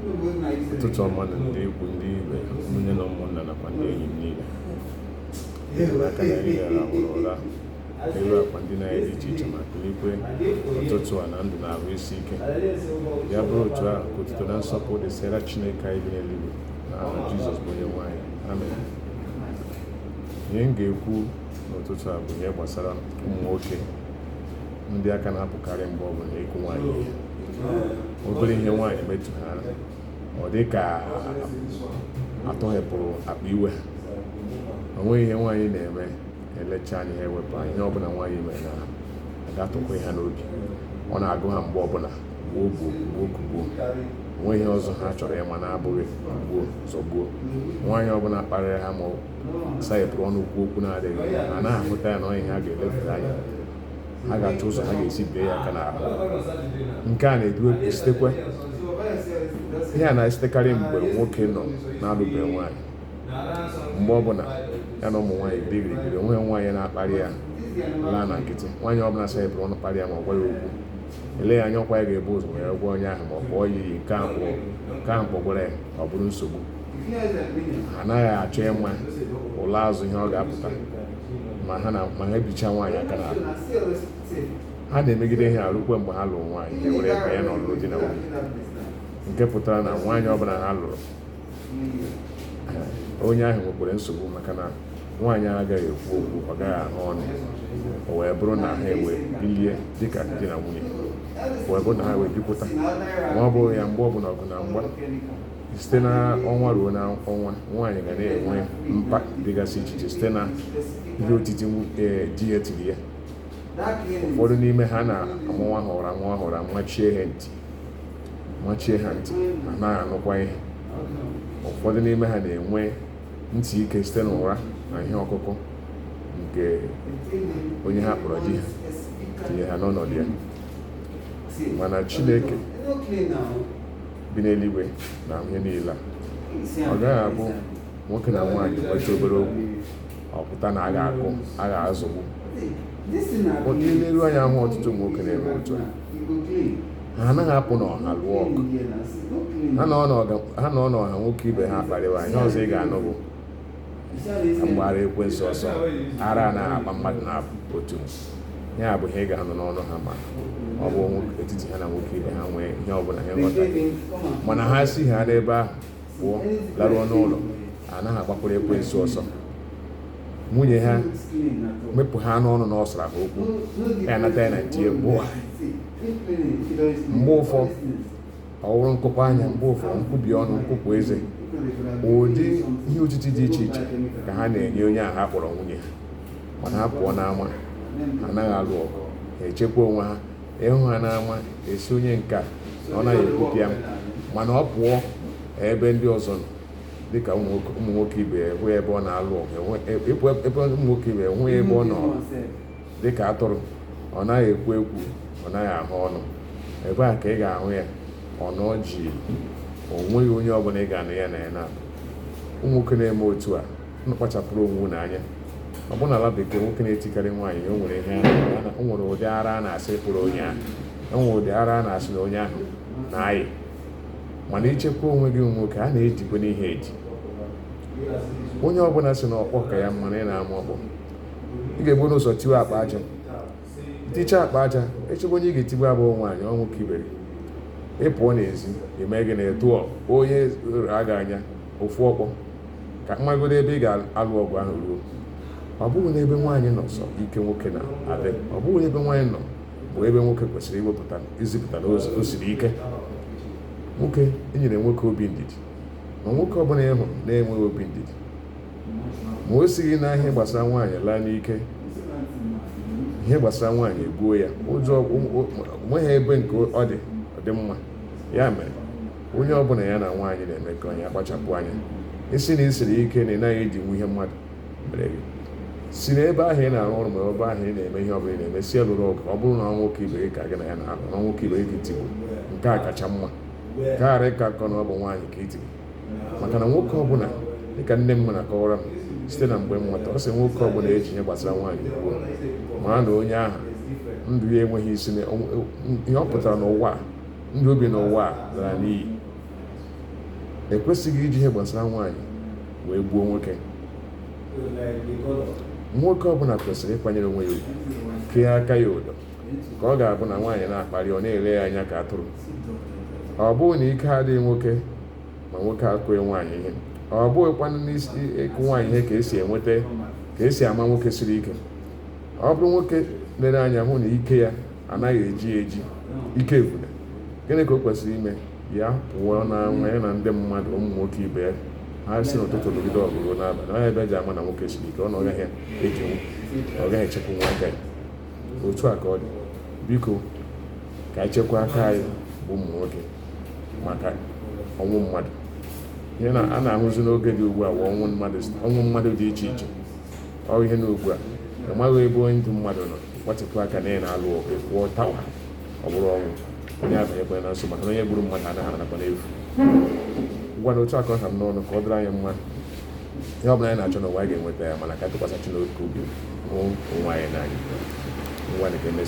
Ụtụtụ ọma na ndị ikwu, ndị ibe, ụmụnne na ụmụnna nakwa ndị enyi m niile. Eji m aka na anyị rahụrụ ụra n'elu akwa ndina anyị dị iche iche ma kulikwe ụtụtụ a na ndụ na ahụ isi ike. Ya bụrụ otu ahụ, ka otuto na nsọpụrụ dịsịara Chineke anyị bi n'eluigwe n'aha Jizọs bụ onye nwe anyị. Amen. Ihe m ga-ekwu n'ụtụtụ a bụ ihe gbasara ụmụ nwoke ndị aka na-apụkarị mgbe ọbụla ịkụ nwaanyị ihe. Obere ihe nwaanyị metụ ha, ọ dị ka atọghepụrụ akpa iwe ha. O nweghị ihe nwaanyị na-eme elecha anya ha ewepụ anya. Ihe ọbụla nwaanyị mere na agatụkwa ha n'obi, ọ na-agụ ha mgbe ọbụla gbuo gbuo gbuo kugbuo. O nweghị ihe ọzọ ha chọrọ ịma na-abụghị gbuo zọgbuo. Nwaanyị ọbụla kparịrị ha ma ọ saghepụrụ ọnụ kwuo okwu na-adịghị mma, ha anaghị ahụta ya na ọ ihe ha ga-elefere anya. Ha ga-achọ ụzọ ha ga-esi bie ya aka n'ahụ. Nke a na-edu esitekwa ihe a na-esitekarị mgbe nwoke nọ na-alụbeghị nwaanyị. Mgbe ọbụla ya na ụmụ nwaanyị dị girigiri, onweghị nwaanyị na-akparị ya laa na nkịtị. Nwaanyị ọbụla saghepụrụ ọnụ kparị ya ma ọ gwa ya okwu, eleghị anya ọkwa ya ga-ebu ụzọ wee gwa onye ahụ ma ọ kpọọ ya iyi, nke ahụ kpọgwara ya, ọ bụrụ nsogbu. Ha anaghị achọ ịma ụlọ azụ ihe ọ ga-apụta ma ha na ma ha ebicha nwaanyị aka n'ahụ. Ha na-emegide ihe a rukwe mgbe ha lụrụ nwaanyị, ha were banye n'ọlụlụ di na nwunye, nke pụtara na nwaanyị ọbụla ha lụrụ, onye ahụ nwekwara nsogbu, maka na nwaanyị agaghị ekwu okwu, ọ gaghị ahụ ọnụ. O wee bụrụ na ha ewee bilie dịka di na nwunye, o wee bụrụ na ha wee bikwụta. Ma ọ bụghị ya, mgbe ọbụla ọgụ na mgba site na ọnwa ruo na ọnwa, nwaanyị ga na-enwe mpa dịgasị iche iche site na ihe otiti di ya tiri ya. Ụfọdụ n'ime ha na-amụwa ha ụra, mụwa ha ụra, machie ha ntị, machie ha ntị, ha anaghị anụkwa ihe. Ụfọdụ n'ime ha na-enwe ntị ike site n'ụra na ihe ọkụkụ nke onye ha kpọrọ di ha tinye ha n'ọnọdụ ya. Mana Chineke bi n'eluigwe na ihe niile a, ọ gaghị abụ nwoke na nwaanyị nweta obere okwu, ọ pụta na a ga-akụ, a ga-azọgbu. Nleru anya ahụ, ọtụtụ ụmụ nwoke na-eme otu a, ha anaghị apụ n'ọha lụọ ọgụ. Ha nọ n'ọha, nwoke ibe ha akparịwa, ihe ọzọ ị ga-anụ bụ mgbara ekwensu ọsọ, ara anaghị akpa mmadụ na otu. Ya bụ ihe ị ga-anụ n'ọnụ ha ma ọ bụ etiti ha na nwoke ibe ha nwee ihe ọbụla ihe nghọta. Mana ha si ha n'ebe ahụ pụọ laruo n'ụlọ, anaghị agbakwara ekwensu ọsọ. Nwunye ha mepụ ha n'ọnụ na ọ sara ha okwu, ya anata ya na ntị egbu a. Mgbe ụfọ ọ wụrụ nkụkọ anya, mgbe ụfọ nkwubi ọnụ, nkwupụ eze, ụdị ihe otiti dị iche iche ka ha na-enye onye ahụ ha kpọrọ nwunye ha. Mana ha pụọ n'ama, ha anaghị alụ ọgụ, ha echekwa onwe ha. Ịhụ ha n'ama, esi onye nke a na ọ naghị ekwupịa m, mana ọ pụọ ebe ndị ọzọ nọ dịka ụmụ nwoke ibe ya, hụ ebe ọ na-alụ ọgụ, ebe ụmụ nwoke ibe hụ ebe ọ nọ dịka atụrụ, ọ naghị ekwu ekwu, ọ naghị ahụ ọnụ. Ebe a ka ị ga-ahụ ya, ọ nọ ji, o nweghị onye ọbụla ị ga-anụ ya na ya na-abụ. Ụmụ nwoke na-eme otu a, unu kpachapụrụ onwe unu anya. Ọ bụ n'ala bekee, nwoke na-etikarị nwaanyị, o nwere ihe o nwere ụdị ara a na-asị pụrụ onye ahụ, o nwere ụdị ara a na-asị na onye ahụ na-ayị. Mana ichekwa onwe gị, nwoke a na-ejikwa n'ihe eji. Onye ọbụla sị na ọkpọ ka ya mma na ị na-ama ọkpọ, ị ga-ebu n'ụzọ tiwe akpa aja, tichaa akpa aja, echekwa onye ị ga-etigbu abụọ nwaanyị, ọ nwoke ibe gị. Ị pụọ n'ezi, ime gị na ịtụọ onye raa gị anya ofu ọkpọ ka mmagodo ebe ị ga-alụ ọgụ ahụ ruo. Ọ bụghị n'ebe nwaanyị nọ sọ ike nwoke na-adị, ọ bụghị n'ebe nwaanyị nọ bụ ebe nwoke kwesịrị iwepụta izipụta na o siri ike. Nwoke enyere nwoke obi ndidi, ma nwoke ọbụla ị hụrụ na-enweghị obi ndidi, ma o sighị na ihe gbasara nwaanyị laa n'ike, ihe gbasara nwaanyị egbuo ya ụjọ, onweghị ebe nke ọ dị ọ dị mma. Ya mere onye ọbụla ya na nwaanyị na-emekọ ya kpachapụ anya. Isi na isiri ike na ị naghị eji nwu ihe mmadụ mere gị, si n'ebe ahụ ị na-arụ ọrụ ma ebe ahụ ị na-eme ihe ọbụla ị na-eme, si lụrụ ọgụ. Ọ bụrụ na nwoke ibe gị ka gị na ya na-alụ, na nwoke ibe gị ka itigbu, nke a kacha mma ka ghara ịkọ akọ na ọ bụ nwaanyị ka itiri. Maka na nwoke ọbụla, dịka nne m na-akọwara m site na mgbe m nwata, ọ sị nwoke ọbụla eji ihe gbasara nwaanyị kwuo, mara na onye ahụ ndụ ya enweghị isi, ihe ọ pụtara n'ụwa, ndụ obi n'ụwa a lara n'iyi. Ekwesịghị iji ihe gbasara nwaanyị wee gbuo nwoke. Nwoke ọbụla kwesịrị ịkwanyere onwe ya ugwu, kee aka ya ụdọ, ka ọ ga-abụ na nwaanyị na-akparị, ọ na-ele ya anya ka atụrụ. Ọ bụghị na ike adịghị nwoke ma nwoke akụghị nwaanyị ihe. Ọ bụghịkwanụ n'isi ịkụ nwaanyị ihe ka esi enweta, ka esi ama nwoke siri ike. Ọ bụrụ nwoke lere anya hụ na ike ya anaghị eji eji ike evune, gịnị ka o kwesịrị ime? Ya pụọ na nwa ya na ndị mmadụ, ụmụ nwoke ibe ya, ha si n'ụtụtụ lụgide ọgụ ruo n'abalị. Ọ ebe eji ama na nwoke siri ike, ọ na ọ gaghị ejinwu, ọ gaghị echekwa nwa aka ya. Otu a ka ọ dị. Biko, ka anyị chekwaa aka anyị bụ ụmụ nwoke maka ọnwụ mmadụ. Ihe na a na-ahụzi n'oge dị ugbu a bụ ọnwụ mmadụ, ọnwụ mmadụ dị iche iche. Ọ ihe na ugbu a amaghị ebe onye ndụ mmadụ nọ gbatịpụ aka na ị na-alụ ọgụ, kwụọ tawa, ọ bụrụ ọnwụ. Onye abanyekwana na nsogbu, maka na onye gburu mmadụ anaghị anakwa n'efu. Ngwa, na otu aka ọ ha m n'ọnụ, ka ọ dịrị anyị mma. Ihe ọ bụla anyị na-achọ n'ụwa, anyị ga-enweta ya, mana ka anyị tụkwasị Chineke obi, hụ onwe anyị n'anya. Ngwa, ka emesịa.